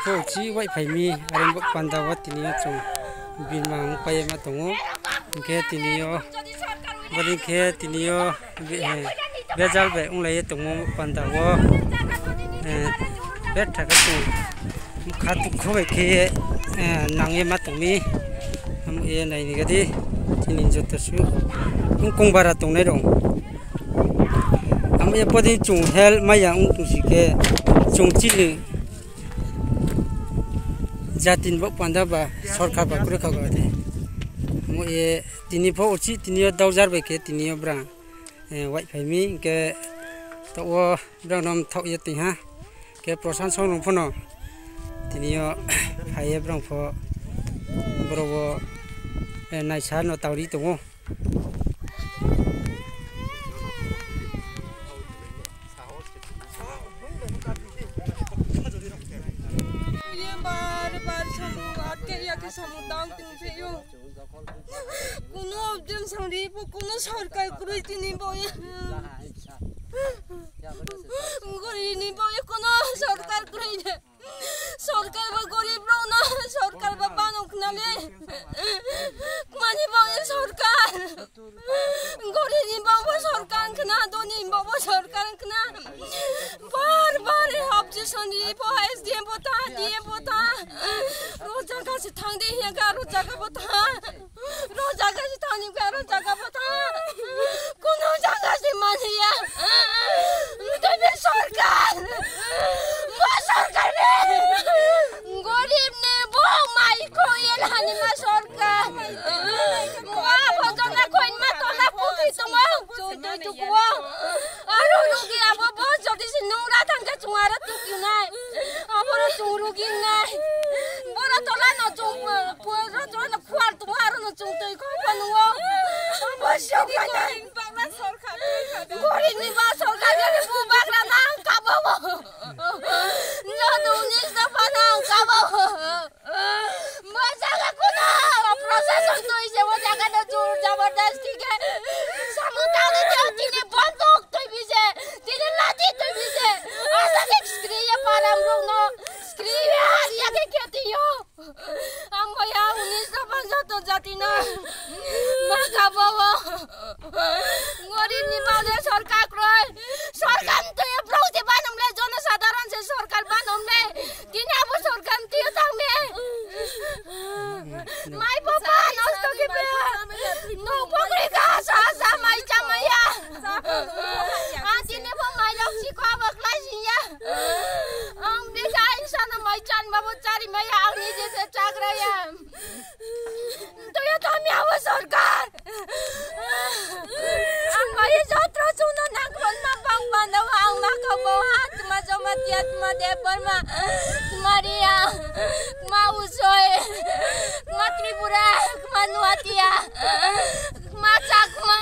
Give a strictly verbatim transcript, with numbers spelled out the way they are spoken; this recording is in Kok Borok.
Uchi wai phaimi, areng bok panda o tini o chwng bini mang paima tongo. Hwnkhe tini o, boni khe tini o, be-, eh, bejal bai wng lai tongmo panda o, eh, betha khe chwng kha tukhu bai khe, eh, nang ye ma tongmi. Amo ye nai ni gadi, chini joto su wng kong bara tongnai rong. Amo ye podi chwng help maya wng tong si khe chwng chini jatin bo panda ba sorkar ba kwrwi kha gadi. Amo ye tini pho uchi tini o daujar bai khe tini o bra, eh, wai phaimi hwnkhe to o bra nom thok ye twi ha. Khe Prashan song rong phono tini o phai ye brong pho boro o, eh, naisa no tawri tongo. Ye bar bar samung atke ya ke samung dang tung se yo. Kuno objection ri po, kuno sorkar kwrwi tini bo ye. Gori ni bo ye kuno sorkar kwrwi de. Sorkar ba gorib rok no, sorkar ba bano khna le. Mani ba ye sorkar. Gori ni ba bo sorkar khna, doni ba bo sorkar khna. Bar bar objection ri po, S D M bo tha, D M bo tha. Ro jaga se thang de ya ga, ro jaga bo tha. Ro jaga se thani ga, ro jaga bo tha. Kuno jaga se mani ya. Tei be sorkar. Bo sorkar be. Gorib ni bo mai ko ye hani ma sorkar. Mo a bo jona ko in ma tola puki tongo. Chudui tukuo. Aro rugi abo bo jodi se nungra thangkhe chunga aro tukinai. Abo ro chung rugi nai. Boro tola no chung, eh, pu-, ro tola no khuar tumo aro no chung twi kho phanuo. Abo sidi korin bakna sorkar twi kha da. Korin ni ba sorkar ni bu bakna na kabo. Joto unis da phana kabo. Mo jaga kuno proseso twi se, mo jaga no jur jabardasti khe. Samung tangwi tini bonduk twi bise, tini lati twi bise. Asa khe skri ye param rok no, skri ye har ya khe kheti yo. Ang bo ya unis da phana joto jati no. Ma kabo. Gorib ni baade sorkar kroi. Sorkar twi brok se banom le, jono sadharon se sorkar banom le. Tini abo sorkar twi tang me. Mai papa nosto ke pe. No pokri ka sa sa mai chamaya. Ang tini bo mai lok si ko abo klai si ya. Ang bika insana mai chan babo chari maya ang nije se chagra ya. Toyo tami abo sorkar. Ang bai jotro chuno nangkon ma bang banda ang ma kabo ha tma joma tia tma de parma tma ria tma usoi tma tripura tma nuatia tma chakma.